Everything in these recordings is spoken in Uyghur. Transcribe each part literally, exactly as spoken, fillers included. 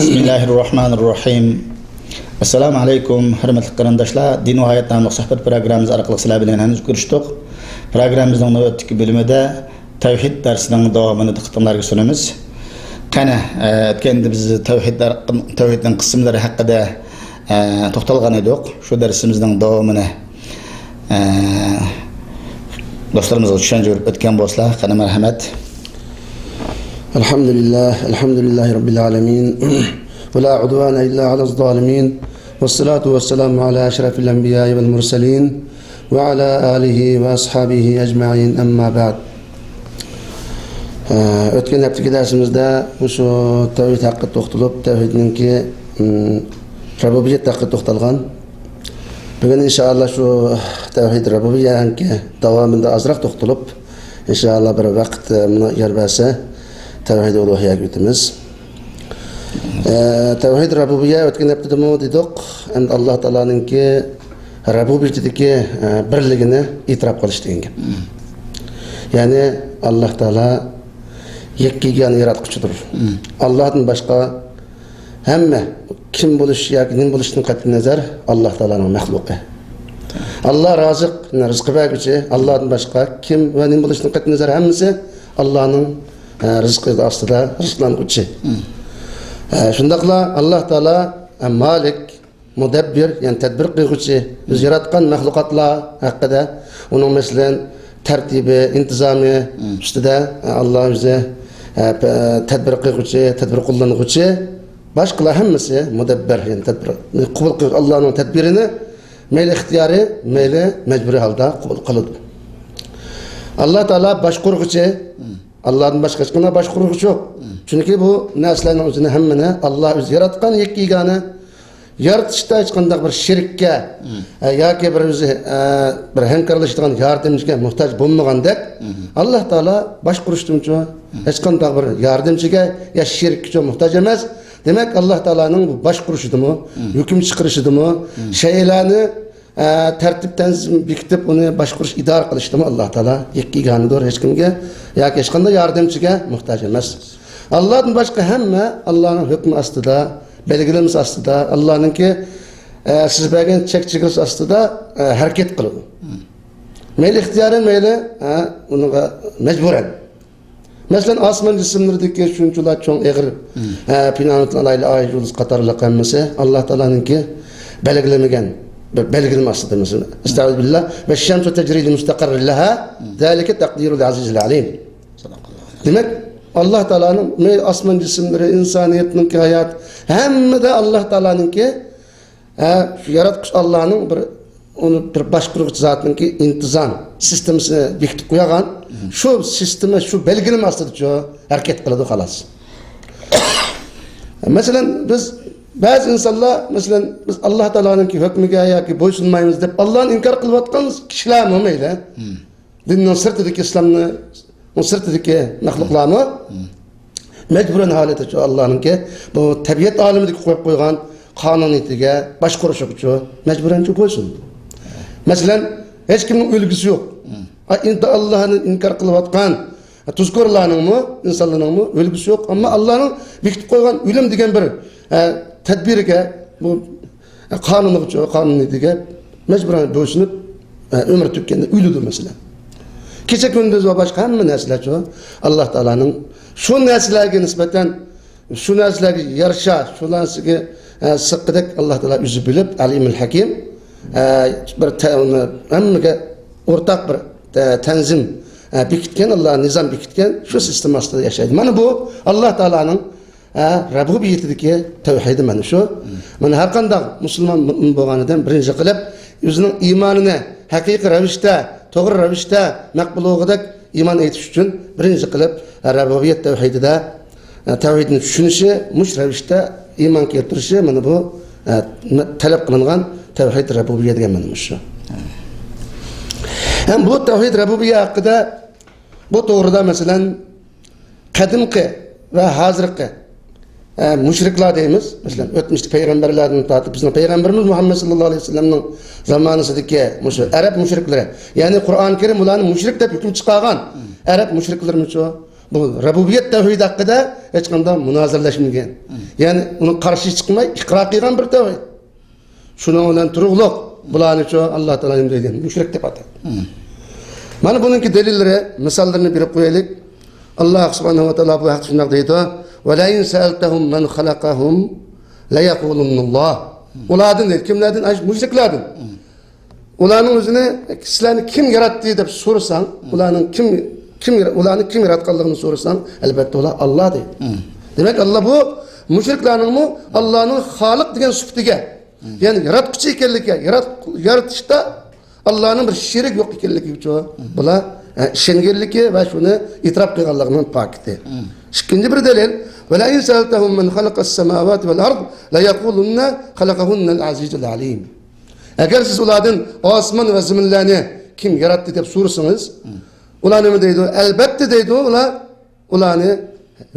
بىسمىللاھىررەھمانىررەھىم. ئەسسالامۇ ئەلەيكۇم، ھۆرمەتلىك قېرىنداشلار. دىن ۋە ھايات ناملىق سۆھبەت پروگراممىمىز ئارقىلىق سىلەر بىلەن ھەممىمىز كۆرۈشتۇق. پروگراممىمىزنىڭ نۆۋەتتىكى بۆلۈمىدە تەۋھىد دەرسىنىڭ داۋامىنى دىققىتىڭلارغا سۇنىمىز. قېنى، ئە، ئۆتكەندە بىز تەۋھىد دەر-، تەۋھىدنىڭ قىسىملىرى ھەققىدە، ئە، توختالغان ئىدۇق. شۇ دەرسىمىزنىڭ داۋامىنى، ئە، دوستلىرىمىزغا چۈشەنچە بېرىپ ئۆتكەن بولسىلا، قېنى، مەرھەمەت. الحمد لله، الحمد لله رب العالمين، ولا عدوان إلا على الظالمين، والصلاة والسلام على أشرف الأنبياء والمرسلين، وعلى آله وأصحابه أجمعين، أما بعد. ئە، ئۆتكەن ھەپتىكى دەرسىمىزدە مۇشۇ تەۋھىد ھەققىدە توختىلىپ، تەۋھىدنىڭكى، ئىم، رۇبۇبىيەت ھەققىدە توختالغان. بۈگۈن ئىنشائاللا شۇ تەۋھىد رۇبۇبىيەنىڭكى داۋامىدا ئازراق توختىلىپ، ئىنشائاللا بىر ۋاقىت، ئە، مۇنۇ يار بەرسە، تەۋھىد ئۇلۇھىيەگە ئۆتىمىز. ئە، تەۋھىد رۇبۇبىيە ئۆتكەن ھەپتىدىمۇ دېدۇق، ئەمدى ئاللا تائالانىڭكى رۇبۇبىيىتىدىكى، ئە، بىرلىكىنى ئېتىراپ قىلىش دېگەن گەپ. يەنى ئاللا تائالا يەككە يېگانە ياراتقۇچىدۇر. ئاللادىن باشقا ھەممە كىم بولۇش ياكى نېمە بولۇشتىن قەتئىينەزەر، ئاللا تائالانىڭ مەخلۇقى. ئاللا رازىق، يەنى رىزقى بەرگۈچى، ئاللادىن باشقا كىم ۋە نېمە بولۇشتىن قەتئىينەزەر ھەممىسى ئاللانىڭ، ئە، رىزقى ئاستىدا رىزقىلانغۇچى. ئە، شۇنداقلا ئاللا تائالا، ئە، مالىك، مۇدەببىر، يەنى تەدبىر قىلغۇچى، ئۆزى ياراتقان مەخلۇقاتلار ھەققىدە، ئۇنىڭ مەسىلەن تەرتىپى، ئىنتىزامى ئۈستىدە، ئە، ئاللا ئۆزى، ئە، پە-، تەدبىر قىلغۇچى، تەدبىر قوللانغۇچى، باشقىلار ھەممىسى مۇدەببىر، يەنى تەدبىر قوبۇل قىلغۇچى، ئاللانىڭ تەدبىرىنى مەيلى ئىختىيارىي، مەيلى مەجبۇرىي ھالدا قوبۇل قىلىدۇ. ئاللا تائالا باشقۇرغۇچى، ئاللادىن باشقا ھېچقانداق باشقۇرغۇچى يوق. چۈنكى بۇ نەرسىلەرنىڭ ئۆزىنى ھەممىنى ئاللا ئۆزى ياراتقان يەككە يېگانە. يارىتىشتا ھېچقانداق بىر شېرىككە، ئە، ياكى بىر ئۆزى، ئە، بىر ھەمكارلىشىدىغان ياردەمچىگە موھتاج بولمىغاندەك، ئاللا تائالا باشقۇرۇشتىمۇ ھېچقانداق بىر ياردەمچىگە يا شېرىككىچۇ موھتاج ئەمەس. دېمەك، ئاللا تائالانىڭ بۇ باشقۇرۇشىدىمۇ، ھۆكۈم چىقىرىشىدىمۇ، شەيئىلەرنى ئە، تەرتىپ تەنزىم بېكىتىپ، ئۇنى باشقۇرۇش، ئىدارە قىلىشتىمۇ ئاللا تائالا يەككە يېگانىدۇر، ھېچكىمگە ياكى ھېچقانداق ياردەمچىگە موھتاج ئەمەس. ئاللادىن باشقا ھەممە ئاللانىڭ ھۆكمى ئاستىدا، بەلگىلىمىسى ئاستىدا، ئاللانىڭكى، ئە، سىز بەرگەن چەك چېگرىسى ئاستىدا، ئە، ھەرىكەت قىلىدۇ. مەيلى ئىختىيارەن، مەيلى، ئە، ئۇنىڭغا مەجبۇرەن. مەسىلەن، ئاسمان جىسىملىرىدىكى شۇنچىلا چوڭ ئېغىر، ئە، پىلانېتلار، ئاي، ئاي، يۇلدۇز قاتارلىق ھەممىسى ئاللا تائالانىڭكى بەلگىلىمىگەن بىر بەلگىلىمە ئاستىدا. مەسىلەن، ئەستەئىزۇبىللا، ۋەششەمسۇ تەجرى لىمۇستەقەررىن لەھا، زالىكە تەقدىرۇل ئەزىزىل ئەلىم. دېمەك، ئاللا تائالانىڭ مەيلى ئاسمان جىسىملىرى، ئىنسانىيەتنىڭكى ھايات، ھەممىدە ئاللا تائالانىڭكى ھە، شۇ ياراتقۇچى ئاللانىڭ بىر، ئۇنى بىر باشقۇرغۇچى زاتنىڭكى ئىنتىزام سىستېمىسىنى بېكىتىپ قويغان. شۇ سىستېما، شۇ بەلگىلىمە ئاستىدىچۇ ھەرىكەت قىلىدۇ، خالاس. مەسىلەن، بىز، بەزى ئىنسانلار، مەسىلەن، بىز ئاللا تائالانىڭكى ھۆكمىگە ياكى بويسۇنمايمىز دەپ ئاللانى ئىنكار قىلىۋاتقان كىشىلەرمۇ مەيلى. دىننىڭ سىرتىدىكى، ئىسلامنىڭ سىرتىدىكى مەخلۇقلارمۇ مەجبۇرەن ھالىتىچۇ ئاللانىڭكى بۇ تەبىئەت ئالىمىدىكى قويۇپ قويغان قانۇنىيىتىگە، باشقۇرۇشىغىچۇ مەجبۇرەنچۇ بويسۇن. مەسىلەن، ھېچكىمنىڭ ئۆلگۈسى يوق. ئا، ئىنت-، ئاللانى ئىنكار قىلىۋاتقان، تۇزكورلارنىڭمۇ، ئىنسانلارنىڭمۇ ئۆلگۈسى يوق. ئەمما ئاللانىڭ بېكىتىپ قويغان ئۆلۈم دېگەن بىر، ئە، تەدبىرىگە، بۇ قانۇنىغىچۇ، قانۇنىيىتىگە مەجبۇرەن بويسۇنۇپ، ئە، ئۆمۈر تۈگىگەندە ئۆلىدۇ، مەسىلەن. كېچە كۈندۈز ۋە باشقا ھەممە نەرسىلەرچۇ ئاللا تائالانىڭ شۇ نەرسىلەرگە نىسبەتەن، شۇ نەرسىلەرگە يارىشا، شۇ نەرسىگە، ئە، سىغقىدەك ئاللا تائالا ئۆزى بىلىپ، ئەلىمۇل ھەكىم، ئە، بىر تە-، ئۇنى ھەممىگە ئورتاق بىر تە-، تەنزىم، ئە، بېكىتكەن، ئاللا نىزام بېكىتكەن، شۇ سىستېما ئاستىدا ياشايدۇ. مانا بۇ ئاللا تائالانىڭ ھە، رەبۇبىيىتىدىكى تەۋھىدى مانا شۇ. مانا ھەر قانداق مۇسۇلمان مۇئمىن بولغان ئادەم بىرىنچى قىلىپ ئۆزىنىڭ ئىمانىنى ھەقىقىي رەۋىشتە، توغرا رەۋىشتە مەقبۇل بولغۇدەك ئىمان ئېيتىش ئۈچۈن بىرىنچى قىلىپ، ھە، رەبۇبىيەت تەۋھىدىدە، ھە، تەۋھىدنى چۈشىنىشى، مۇشۇ رەۋىشتە ئىمان كەلتۈرۈشى، مانا بۇ، ھە، تەلەپ قىلىنغان تەۋھىد رەبۇبىيە دېگەن مانا مۇشۇ. ھەم بۇ تەۋھىد رەبۇبىيە ھەققىدە، بۇ توغرىدا مەسىلەن، قەدىمكى ۋە ھازىرقى، ئە، مۇشرىكلار دەيمىز. مەسىلەن، ئۆتمۈشتە پەيغەمبەرلەردىن تارتىپ بىزنىڭ پەيغەمبىرىمىز مۇھەممەد ساللاللاھۇ ئەلەيھى ۋەسەللەمنىڭ زامانىسىدىكى مۇشۇ ئەرەب مۇشرىكلىرى، يەنى قۇرئان كەرىم ئۇلارنى مۇشرىك دەپ ھۆكۈم چىقارغان ئەرەب مۇشرىكلىرىمۇچۇ، بۇ رەبۇبىيەت تەۋھىدى ھەققىدە ھېچقانداق مۇنازىرىلەشمىگەن. يەنى ئۇنىڭ قارشى چىقماي ئىقرار قىلغان بىر تەۋھىد. شۇنىڭ بىلەن تۇرۇقلۇق بۇلارنىچۇ ئاللا تائالا نېمە دەيدۇ؟ مۇشرىك دەپ ئاتايدۇ. مانا بۇنىڭكى دەلىللىرى، مىساللىرىنى بېرىپ قويايلىك. ئاللا سۇبھانەھۇ ۋە تائالا بۇ ھەقتە شۇنداق دەيدۇ: «ولئن سألتهم من خلقهم ليقولن الله». ئۇلاردىن دەيدۇ، كىملەردىن؟ ئاشۇ مۇشرىكلاردىن. ئۇلارنىڭ ئۆزىنى، سىلەرنى كىم ياراتتى دەپ سورىساڭ، ئۇلارنىڭ كىم، كىم يارا-، ئۇلارنى كىم ياراتقانلىقىنى سورىساڭ، ئەلۋەتتە ئۇلار ئاللا دەيدۇ. دېمەك، ئاللا بۇ مۇشرىكلارنىڭمۇ ئاللانىڭ خالىق دېگەن سۈپىتىگە، يەنى ياراتقۇچى ئىكەنلىكىگە، يارات-، يارىتىشتا ئاللانىڭ بىر شېرىكى يوق ئىكەنلىكىگە بۇلار، ئە، ئىشەنگەنلىكى ۋە شۇنى ئېتىراپ قىلغانلىقىنىڭ پاكىتى. ئىككىنچى بىر دەلىل: «ولئن سألتهم من خلق السماوات والأرض ليقولن خلقهن العزيز العليم». ئەگەر سىز ئۇلاردىن ئاسمان ۋە زېمىنلەرنى كىم ياراتتى دەپ سورىسىڭىز، ئۇلار نېمە دەيدۇ؟ ئەلۋەتتە دەيدۇ، ئۇلار، ئۇلارنى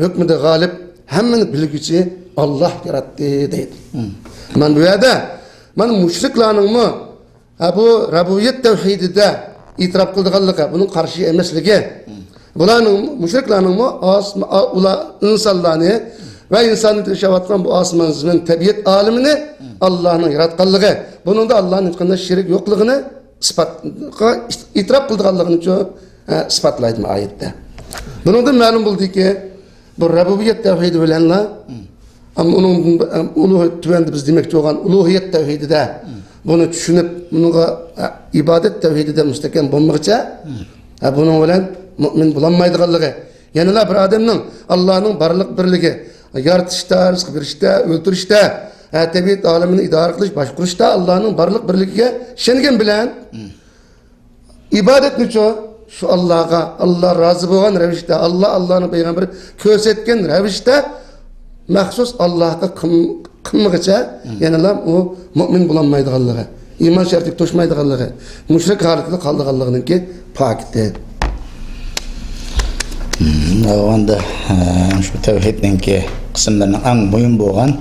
ھۆكمىدە غالىب، ھەممىنى بىلگۈچى ئاللا ياراتتى دەيدۇ. مانا بۇ يەردە، مانا مۇشرىكلارنىڭمۇ، ھە، بۇ رەبۇبىيەت تەۋھىدىدە ئېتىراپ قىلىدىغانلىقى، بۇنىڭ قارشى ئەمەسلىكى، بۇلارنىڭ، مۇشرىكلارنىڭمۇ ئاسما-، ئا-، ئۇلار ئىنسانلارنى ۋە ئىنساننى ياشاۋاتقان بۇ ئاسمان زېمىن تەبىئەت ئالىمىنى ئاللانىڭ ياراتقانلىقى، بۇنىڭدا ئاللانىڭ ھېچقانداق شېرىكى يوقلۇقىنى ئىسپاتقا، ئېتىراپ قىلىدىغانلىقىنى شۇ، ئە، ئىسپاتلايدۇ بۇ ئايەتتە. بۇنىڭدىن مەلۇم بولدىكى، بۇ رەبۇبىيەت تەۋھىدى بىلەنلا، ئەمما ئۇنىڭ، ئەم، ئۇلۇغ-، تۆۋەندە بىز دېمەكچى بولغان ئۇلۇھىيەت تەۋھىدىدە بۇنى چۈشىنىپ، بۇنىڭغا، ئە، ئىبادەت تەۋھىدىدە مۇستەھكەم بولمىغىچە، ئە، بۇنىڭ بىلەن مۇئمىن بولالمايدىغانلىقى، يەنىلا بىر ئادەمنىڭ ئاللانىڭ بارلىق بىرلىكى، يارىتىشتا، رىزىق بېرىشتە، ئۆلتۈرۈشتە، ئە، تەبىئەت ئالىمىنى ئىدارە قىلىش، باشقۇرۇشتا ئاللانىڭ بارلىق بىرلىكىگە ئىشەنگەن بىلەن، ئىبادەتنىچۇ شۇ ئاللاغا، ئاللا رازى بولغان رەۋىشتە، ئاللا، ئاللانىڭ پەيغەمبىرى كۆرسەتكەن رەۋىشتە مەخسۇس ئاللاغا قىل-، قىلمىغىچە يەنىلا ئۇ مۇئمىن بولالمايدىغانلىقى، ئىمان شەرتىگە توشمايدىغانلىقى، مۇشرىك ھالىتىدە قالىدىغانلىقىنىڭكى پاكىتى. ئەمدى، ئە، شۇ تەۋھىدنىڭكى قىسىملىرىنىڭ ئەڭ مۇھىم بولغان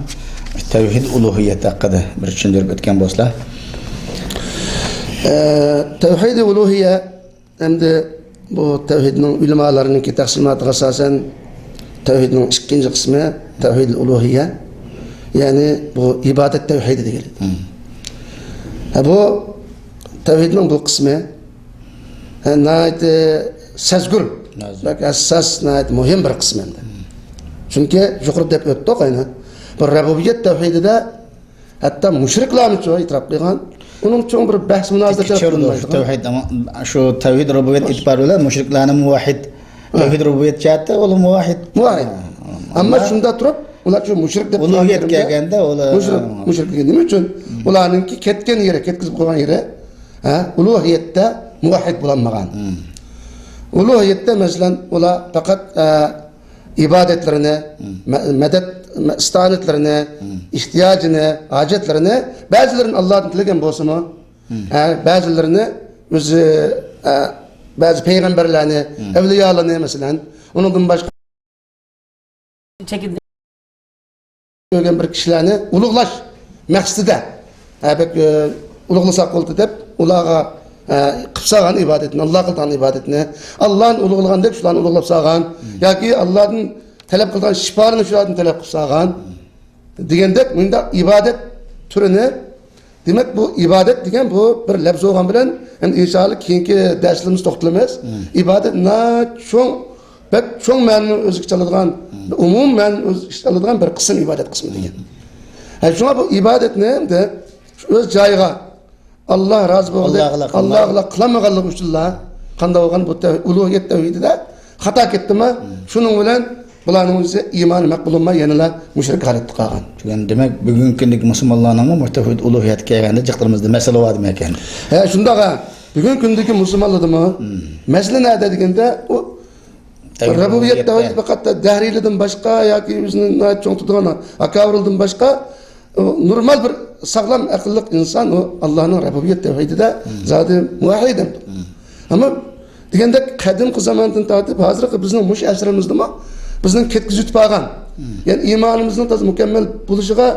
تەۋھىد ئۇلۇھىيەت ھەققىدە بىر چۈشەندۈرۈپ ئۆتكەن بولسىلا. ئە، تەۋھىدى ئۇلۇھىيە ئەمدى بۇ تەۋھىدنىڭ ئۆلىمالارنىڭكى تەقسىماتىغا ئاساسەن، تەۋھىدنىڭ ئىككىنچى قىسمى تەۋھىدىل ئۇلۇھىيە، يەنى بۇ ئىبادەت تەۋھىدى دېگەن. ھە، بۇ تەۋھىدنىڭ بۇ قىسمى، ھە، ناھايىتى سەزگۈر، بەك ھەسساس، ناھايىتى مۇھىم بىر قىسمى ئەمدى. چۈنكى يۇقىرىدا دەپ ئۆتتۇق ئەينەن. بۇ رەبۇبىيەت تەۋھىدىدە ھەتتا مۇشرىكلارمۇچۇ ئېتىراپ قىلغان. ئۇنىڭ چوڭ بىر بەھس مۇنازىرە چىقىپ تۇرمايدىغان. تەۋھىد، ئەمما شۇ تەۋھىد رۇبۇبىيەت ئېتىبارى بىلەن مۇشرىكلارنى مۇۋەھھىد. ھە. تەۋھىد رۇبۇبىيەت جەھەتتە ئۇلار مۇۋەھھىد. مۇۋەھھىد. ئەمما، ئەمما شۇندا تۇرۇپ، ئۇلار شۇ مۇشرىك دەپ ئۇلۇغىيەت كەلگەندە ئۇلار مۇشرىك، مۇشرىك دېگەن نېمە ئۈچۈن؟ ئۇلارنىڭكى كەتكەن يېرى، كەتكۈزۈپ قويغان يېرى، ھە، ئۇلۇغىيەتتە مۇۋەھھىد بولالمىغان. ئۇلۇغىيەتتە، مەسىلەن، ئۇلار پەقەت، ئە، ئىبادەتلىرىنى، مە-، مەدەت، مە-، ئىستىئانەتلىرىنى، ئېھتىياجىنى، ھاجەتلىرىنى بەزىلىرىنى ئاللادىن تىلىگەن بولسىمۇ، ھە، بەزىلىرىنى ئۆزى، ئە، بەزى پەيغەمبەرلەرنى، ئەۋلىيالارنى، مەسىلەن، ئۇنىڭدىن باشقا كۆرگەن بىر كىشىلەرنى ئۇلۇغلاش مەقسىتىدە، ھە، بەك، ئە، ئۇلۇغلىساق بولدى دەپ، ئۇلارغا، ئە، قىلىپ سالغان ئىبادەتنى، ئاللا قىلىدىغان ئىبادەتنى، ئاللانى ئۇلۇغلىغاندەك شۇلارنى ئۇلۇغلاپ سالغان، ياكى ئاللادىن تەلەپ قىلىدىغان شىپانى شۇلاردىن تەلەپ قىلىپ سالغان دېگەندەك، مۇنداق ئىبادەت تۈرىنى، دېمەك، بۇ ئىبادەت دېگەن بۇ بىر لەپز بولغان بىلەن، ئەمدى ئىنشائاللا كېيىنكى دەرسلىرىمىزدە توختىلىمىز. ئىبادەت ناھايىتى چوڭ، بەك چوڭ مەنىنى ئۆز ئىچىگە ئالىدىغان، ئومۇمىي مەنىنى ئۆز ئىچىگە ئالىدىغان بىر قىسىم ئىبادەت قىسمى دېگەن. ھە، شۇڭا بۇ ئىبادەتنى ئەمدى شۇ ئۆز جايىغا، ئاللا رازى بولغۇدەك، ئاللاغىلا قىلالمىغانلىقى ئۈچۈنلا قانداق بولغان بۇ تەۋ-، ئۇلۇھىيەت تەۋھىدىدە خاتا كەتتىما، شۇنىڭ بىلەن بۇلارنىڭ ئۆزى ئىمانى مەقبۇل بولماي، يەنىلا مۇشرىك ھالەتتە قالغان. دېگەن، دېمەك، بۈگۈنكى كۈندىكى مۇسۇلمانلارنىڭمۇ مۇشۇ تەۋھىد ئۇلۇھىيەتكە كەلگەندە جىقلىرىمىزدا مەسىلە بار دېمەككەن. ھە، شۇنداق، ھە. بۈگۈنكى كۈندىكى مۇسۇلمانلاردىمۇ مەسىلە نەدە دېگەندە، ئۇ رەبۇبىيەت تەۋھىدى پەقەت دەھرىيلىدىن باشقا ياكى ئۆزىنى ناھايىتى چوڭ تۇتىدىغان ئاكابىرلىدىن باشقا، ئۇ نورمال بىر ساغلام ئەقىللىق ئىنسان ئۇ ئاللانىڭ رەبۇبىيەت تەۋھىدىدە زادى مۇۋەھھىد. ئەمما دېگەندەك، قەدىمكى زاماندىن تارتىپ ھازىرقى بىزنىڭ مۇشۇ ئەسرىمىزدىمۇ بىزنىڭ كەتكۈزۈۋېتىپ قالغان، يەنى ئىمانىمىزنىڭ تازا مۇكەممەل بولۇشىغا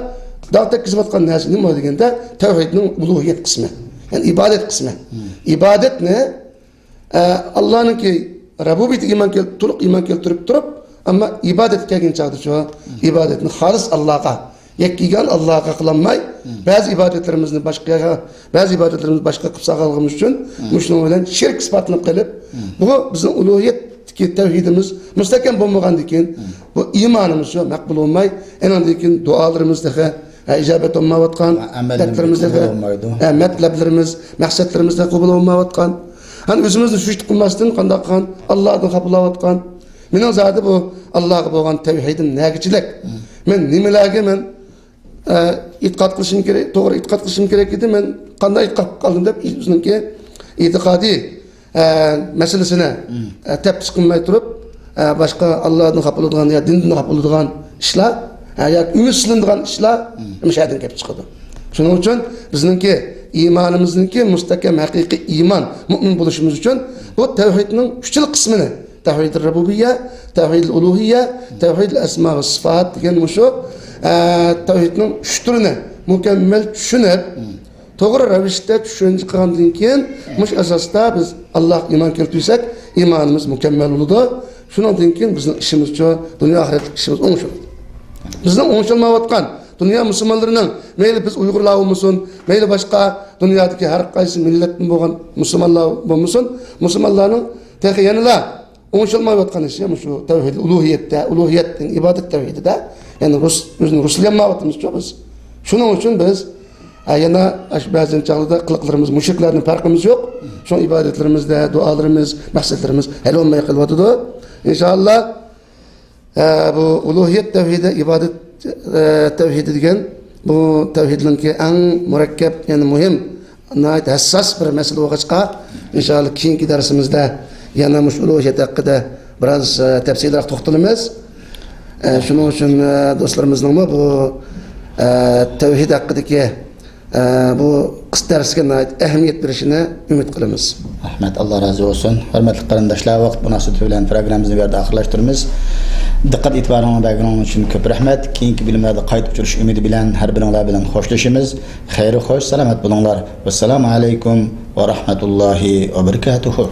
داغ تەگكۈزۈۋاتقان نەرسە نېمە دېگەندە، تەۋھىدنىڭ ئۇلۇھىيەت قىسمى، يەنى ئىبادەت قىسمى. ئىبادەتنى، ئە، ئاللانىڭكى، رۇبۇبىيەتكە ئىمان كەل-، تولۇق ئىمان كەلتۈرۈپ تۇرۇپ، ئەمما ئىبادەتكە كەلگەن چاغدا شۇ ئىبادەتنى خالىس ئاللاغا، يەككە يېگان ئاللاغا قىلالماي، بەزى ئىبادەتلىرىمىزنى باشقىغا، بەزى ئىبادەتلىرىمىزنى باشقا قىلىپ سالغانلىقىمىز ئۈچۈن مۇشۇنىڭ بىلەن شىرك ئىسپاتلىنىپ قېلىپ، بۇ بىزنىڭ ئۇلۇھىيەتتىكى تەۋھىدىمىز مۇستەھكەم بولمىغاندىن كېيىن، بۇ ئىمانىمىز شۇ مەقبۇل بولماي، ئېنىڭدىن كېيىن دۇئالىرىمىز تېخى ھە، ئىجابەت بولمايۋاتقان، ۋە ئەمەللىرىمىز دەردلىرىمىز قوبۇل بولمايدۇ. ھە، مەتلەبلىرىمىز، مەقسەتلىرىمىز قوبۇل بولمايۋاتقان. ھەم ئۆزىمىزنى سۈجدە قىلماستىن قانداق قىلغان؟ ئاللادىن خاپىلاۋاتقان. مېنىڭ زادى بۇ ئاللاغا بولغان تەۋھىدىم نەگىچىلىك؟ مەن نېمىلەرگە مەن، ئە، ئېتىقاد قىلىشىم كېرەك، توغرا ئېتىقاد قىلىشىم كېرەك ئىدى؟ مەن قانداق ئېتىقاد قىلىپ قالدىم دەپ ئۆزىنىڭكى ئېتىقادىي ئە، مەسىلىسىنى، ئە، تەپتىش قىلماي تۇرۇپ، ئە، باشقا ئاللادىن خاپا بولىدىغان يا دىندىن خاپا بولىدىغان ئىشلار، ئە، ياكى ئۈمىد سېلىنىدىغان ئىشلار مۇشۇ يەردىن كېلىپ چىقىدۇ. شۇنىڭ ئۈچۈن بىزنىڭكى ئىمانىمىزنىڭكى مۇستەھكەم ھەقىقىي ئىمان، مۇئمىن بولۇشىمىز ئۈچۈن بۇ تەۋھىدنىڭ ئۈچ خىل قىسمىنى، تەۋھىدىل رۇبۇبىيە، تەۋھىدىل ئۇلۇھىيە، تەۋھىدىل ئەسما ۋە سىفات دېگەن مۇشۇ، ئە، تەۋھىدنىڭ ئۈچ تۈرىنى مۇكەممەل چۈشىنىپ، توغرا رەۋىشتە چۈشەنچە قىلغاندىن كېيىن، مۇشۇ ئاساستا بىز ئاللاغا ئىمان كەلتۈرسەك، ئىمانىمىز مۇكەممەل بولىدۇ. شۇنىڭدىن كېيىن بىزنىڭ ئىشىمىزچۇ، دۇنيا ئاخىرەتلىك ئىشىمىز ئوڭشىلىدۇ. بىزنىڭ ئوڭشالمايۋاتقان دۇنيا مۇسۇلمانلىرىنىڭ، مەيلى بىز ئۇيغۇرلار بولمىسۇن، مەيلى باشقا دۇنيادىكى ھەر قايسى مىللەتتىن بولغان مۇسۇلمانلار بولمىسۇن، مۇسۇلمانلارنىڭ تېخى يەنىلا ئوڭشالمايۋاتقان ئىشى مۇشۇ تەۋھىد ئۇلۇھىيەتتە، ئۇلۇھىيەتتىن ئىبادەت تەۋھىدىدە، يەنى رۇس-، ئۆزىنى رۇسلىيالمايۋاتىمىزچۇ بىز. شۇنىڭ ئۈچۈن بىز، ئە، يەنە ئاشۇ بەزى چاغلاردا قىلىقلىرىمىز مۇشرىكلەردىن پەرقىمىز يوق. شۇڭا ئىبادەتلىرىمىزدە، دۇئالىرىمىز، مەقسەتلىرىمىز ھەل بولماي قېلىۋاتىدۇ. ئىنشائاللا، ئە، بۇ ئۇلۇھىيەت تەۋھىدى، ئىبادەت، ئە، تەۋھىدى دېگەن بۇ تەۋھىدنىڭكى ئەڭ مۇرەككەپ، يەنى مۇھىم، ناھايىتى ھەسساس بىر مەسىلە بولغاچقا، ئىنشائاللا كېيىنكى دەرسىمىزدە يەنە مۇشۇ ئۇلۇھىيەت ھەققىدە بىراز، ئە، تەپسىلىيراق توختىلىمىز. ئە، شۇنىڭ ئۈچۈن، ئە، دوستلىرىمىزنىڭمۇ بۇ، ئە، تەۋھىد ھەققىدىكى، ئە، بۇ قىس دەرسكە ناھايىتى ئەھمىيەت بېرىشىنى ئۈمىد قىلىمىز. رەھمەت، ئاللا رازى بولسۇن. ھۆرمەتلىك قېرىنداشلار، ۋاقىت مۇناسىۋىتى بىلەن پروگراممىمىزنى بۇ يەردە ئاخىرلاشتۇرىمىز. دىققەت ئېتىبارىڭلارنى بەرگىنىڭلار ئۈچۈن كۆپ رەھمەت. كېيىنكى بۆلۈملەردە قايتا ئۇچرىشىش ئۈمىدى بىلەن ھەر بىرىڭلار بىلەن خوشلىشىمىز. خەير خوش، سالامەت بولۇڭلار. ۋەسسالامۇ ئەلەيكۇم ۋە رەھمەتۇللاھى ۋە بەرىكاتۇھۇ.